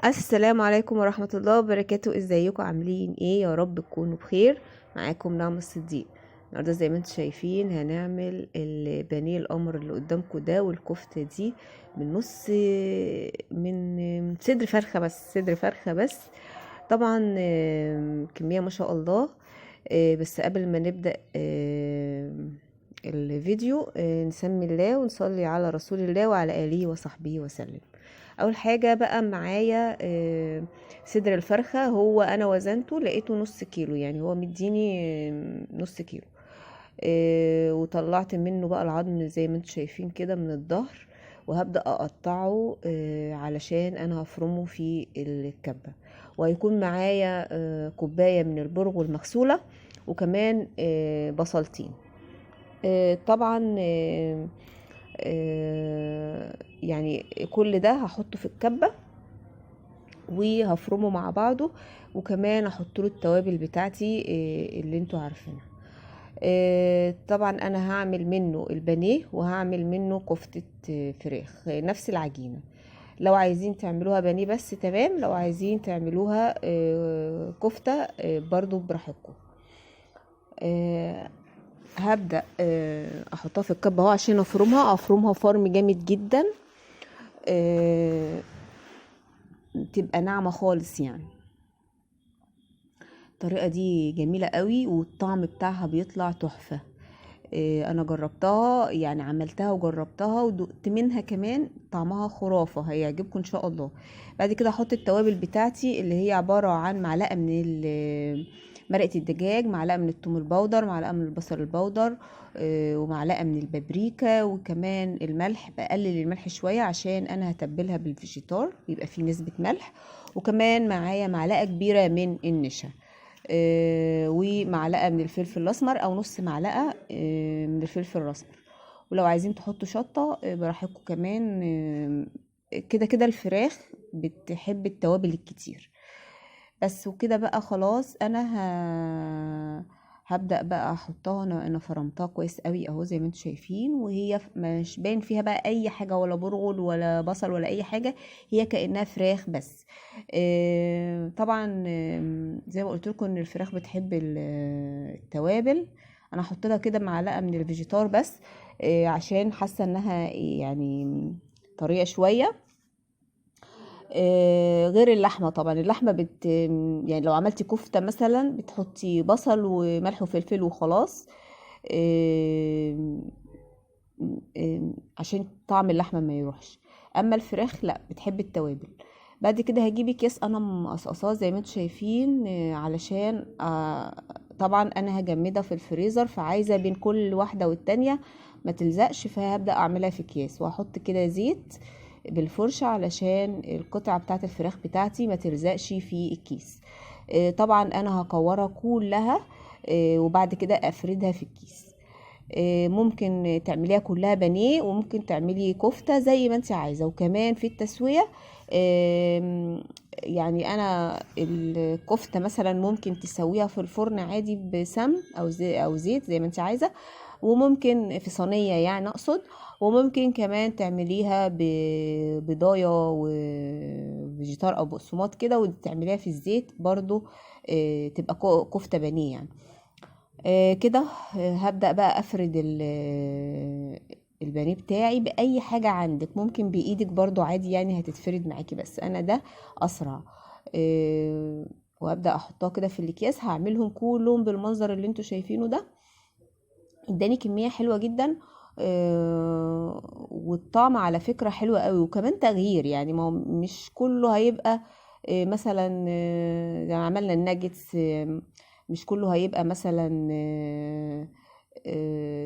السلام عليكم ورحمة الله وبركاته. ازيكم عاملين ايه؟ يا رب تكونوا بخير. معاكم نعمة الصديق. النهارده زي ما انتم شايفين هنعمل البانيه القمر اللي قدامكم ده والكفتة دي من نص من صدر فرخة بس، صدر فرخة بس. طبعا كمية ما شاء الله. بس قبل ما نبدأ الفيديو نسمي الله ونصلي على رسول الله وعلى آله وصحبه وسلم. اول حاجة بقى معايا صدر الفرخه، هو انا وزنته لقيته نص كيلو، يعني هو مديني نص كيلو. وطلعت منه بقى العظم زي ما انتم شايفين كده من الظهر، وهبدا اقطعه علشان انا هفرمه في الكبه. وهيكون معايا كوباية من البرغل المغسوله، وكمان بصلتين. طبعا يعني كل ده هحطه في الكبة وهفرمه مع بعضه، وكمان هحط له التوابل بتاعتي اللي انتوا عارفينها. طبعا انا هعمل منه البانيه وهعمل منه كفتة فراخ، نفس العجينة. لو عايزين تعملوها بانيه بس تمام، لو عايزين تعملوها كفتة برضو براحتكم. هبدأ احطها في الكبة اهو عشان افرمها فرم جامد جدا، تبقى ناعمة خالص. يعني الطريقة دي جميلة قوي والطعم بتاعها بيطلع تحفة. انا جربتها، يعني عملتها وجربتها ودقت منها كمان، طعمها خرافة، هيعجبكم ان شاء الله. بعد كده احط التوابل بتاعتي اللي هي عبارة عن معلقة من مرقة الدجاج، معلقة من الثوم البودر، معلقة من البصل البودر، ومعلقة من البابريكا، وكمان الملح. بقلل الملح شوية عشان انا هتبلها بالفيجيتار، بيبقى فيه نسبة ملح. وكمان معايا معلقة كبيرة من النشا، ومعلقة من الفلفل الاسمر او نص معلقة من الفلفل الاسمر. ولو عايزين تحطوا شطة براحتكم كمان. كده كده الفراخ بتحب التوابل الكتير بس. وكده بقى خلاص انا هبدأ بقى احطها. انا فرمتها كويس قوي اهو زي ما انتم شايفين، وهي مش باين فيها بقى اي حاجة، ولا برغل ولا بصل ولا اي حاجة، هي كأنها فراخ بس. طبعا زي ما قلت لكم ان الفراخ بتحب التوابل. انا هحط لها كده معلقة من الفيجيتار بس، عشان حاسة انها يعني طرية شوية. غير اللحمة. طبعا اللحمة يعني لو عملتي كفته مثلا بتحطي بصل وملح وفلفل وخلاص، عشان طعم اللحمة ما يروحش. اما الفراخ لا، بتحب التوابل. بعد كده هجيب اكياس انا مقصقصاه زي ما انتم شايفين، علشان طبعا انا هجمدها في الفريزر، فعايزه بين كل واحدة والتانية ما تلزقش، فهبدا اعملها في اكياس. وهحط كده زيت بالفرشة علشان القطعة بتاعت الفراخ بتاعتي ما تلزقش في الكيس. طبعا انا هكورها كلها، وبعد كده افردها في الكيس. ممكن تعمليها كلها بانيه، وممكن تعملي كفتة زي ما انت عايزة. وكمان في التسوية، يعني انا الكفتة مثلا ممكن تسويها في الفرن عادي بسمن او زيت زي ما انت عايزة، وممكن في صينية يعني اقصد، وممكن كمان تعمليها ببضاية وفيجيتار او بقسماط كده، وتعمليها في الزيت برضو، تبقى كفتة بانيه يعني. كده، هبدأ بقى افرد البانيه بتاعي بأي حاجة عندك، ممكن بإيدك برضو عادي يعني هتتفرد معاكي، بس انا ده اسرع. وهبدأ احطها كده في الاكياس. هعملهم كلهم بالمنظر اللي انتوا شايفينه ده. اداني كمية حلوة جدا، والطعم على فكرة حلو قوي، وكمان تغيير يعني، ما هو مش كله هيبقى، مثلا، زي ما عملنا الناجتس، مش كله هيبقى مثلا،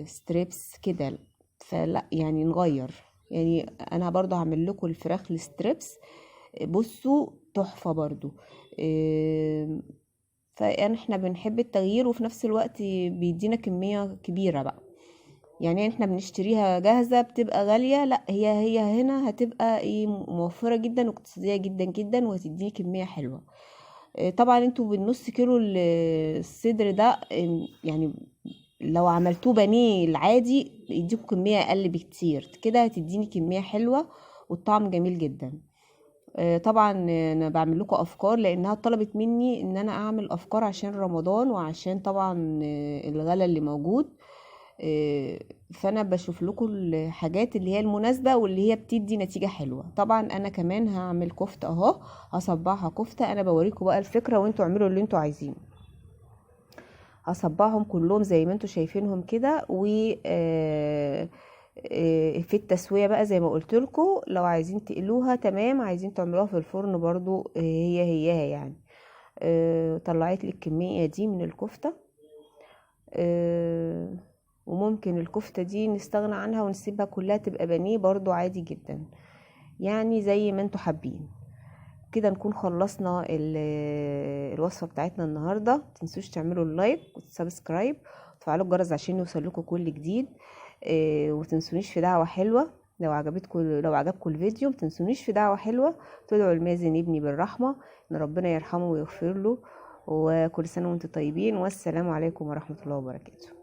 strips كده، فلا يعني نغير. يعني انا برضو هعمل لكم الفراخ ال strips، بصوا تحفة برضو. فيعني احنا بنحب التغيير، وفي نفس الوقت بيدينا كمية كبيرة بقى. يعني احنا بنشتريها جاهزة بتبقى غالية، لا هي هنا هتبقى موفرة جدا واقتصادية جدا جدا، وهتديني كمية حلوة. طبعا انتوا بالنص كيلو الصدر ده، يعني لو عملتوه بانيه العادي يديكوا كمية اقل بكتير، كده هتديني كمية حلوة والطعم جميل جدا. طبعا انا بعمل لكم افكار لانها طلبت مني ان انا اعمل افكار عشان رمضان، وعشان طبعا الغلا اللي موجود. فانا بشوف لكم الحاجات اللي هي المناسبة واللي هي بتدي نتيجة حلوة. طبعا انا كمان هعمل كفته اهو، هصبعها كفته. انا بوريكم بقى الفكرة وانتوا اعملوا اللي انتوا عايزينه. هصبعهم كلهم زي ما انتوا شايفينهم كده. و في التسوية بقى زي ما قلت لكم، لو عايزين تقلوها تمام، عايزين تعملوها في الفرن برضو هي هياها يعني. طلعت لي الكمية دي من الكفتة. وممكن الكفتة دي نستغنى عنها ونسيبها كلها تبقى بانيه برضو عادي جدا، يعني زي ما انتوا حابين. كده نكون خلصنا الوصفة بتاعتنا النهاردة. متنسوش تعملوا ال like وال subscribe وتفعلوا الجرس عشان يوصل لكم كل جديد. وتنسونيش في دعوة حلوة لو عجبكم الفيديو، متنسونيش في دعوة حلوة تدعوا المازن ابني بالرحمة، ان ربنا يرحمه ويغفر له. وكل سنة وانتم طيبين، والسلام عليكم ورحمة الله وبركاته.